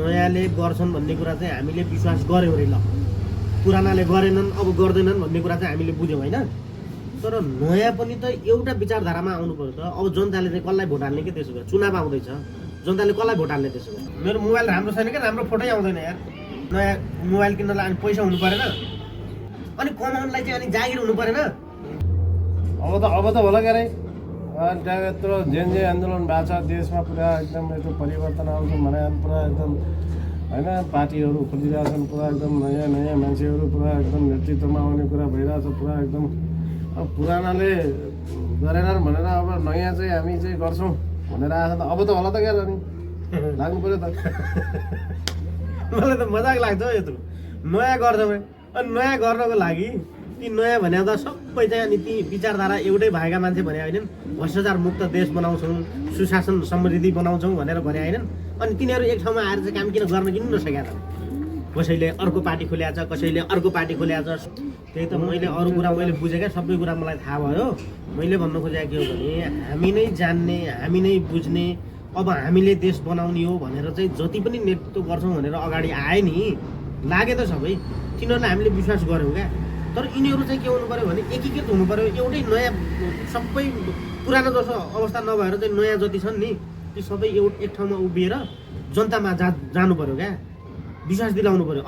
नयाँले गर्छन् भन्ने कुरा चाहिँ हामीले विश्वास गर्यौँ रे ल, पुरानाले गरेनन् अब गर्दैनन् भन्ने कुरा चाहिँ हामीले बुझ्यौँ होइन। तर नयाँ पनि त एउटा विचारधारामा आउनु पर्यो त। अब जनताले चाहिँ कसलाई भोट हाल्ने के, त्यसो भए चुनाव आउँदैछ, जनताले कसलाई भोट हाल्ने त्यसो भए? मेरो मोबाइल राम्रो छैन क्या, राम्रो फोटै आउँदैन यार। नयाँ मोबाइल किन्नलाई अनि पैसा हुनु परेन, अनि कमाउनलाई चाहिँ अनि जागिर हुनु परेन। अब त होला क्यारे यत्रो जे आन्दोलन भएको छ देशमा, पुरा एकदम यस्तो परिवर्तन आउँछ भने पुरा एकदम होइन, पार्टीहरू खोलिरहेछन्, पुरा एकदम नयाँ नयाँ मान्छेहरू पुरा एकदम नेतृत्वमा आउने कुरा भइरहेछ पुरा एकदम। अब पुरानाले गरेनन् भनेर अब नयाँ चाहिँ हामी चाहिँ गर्छौँ भनेर आएको त अब त होला त क्या, अनि लाग्नु पऱ्यो त। मलाई त मजाक लाग्छ हौ यत्रो नयाँ गर्छ भने। अनि नयाँ गर्नको लागि ती नयाँ भने त सबै चाहिँ अनि ती विचारधारा एउटै भएका मान्छे भने होइनन्। भ्रष्टाचार मुक्त देश बनाउँछौँ, सुशासन समृद्धि बनाउँछौँ भनेर भने होइनन्। अनि तिनीहरू एक ठाउँमा आएर चाहिँ काम किन नसकेका छन्? कसैले अर्को पार्टी खोलेको छ, कसैले अर्को पार्टी खोलेको छ। त्यही त मैले अरू कुरा मैले बुझेँ क्या, सबै कुरा मलाई थाहा भयो। मैले भन्नु खोजेको के हो भने हामी नै जान्ने, हामी नै बुझ्ने, अब हामीले देश बनाउने हो भनेर चाहिँ जति पनि नेतृत्व गर्छौँ भनेर अगाडि आए नि, लागे त सबै तिनीहरूलाई हामीले विश्वास गऱ्यौँ क्या। तर यिनीहरू चाहिँ के हुनु पऱ्यो भने एकीकृत हुनु पऱ्यो, एउटै नयाँ, सबै पुरानो जस्तो अवस्था नभएर चाहिँ नयाँ जति छन् नि ती सबै एक ठाउँमा उभिएर जनतामा जानु पऱ्यो क्या, विश्वास दिलाउनु पऱ्यो।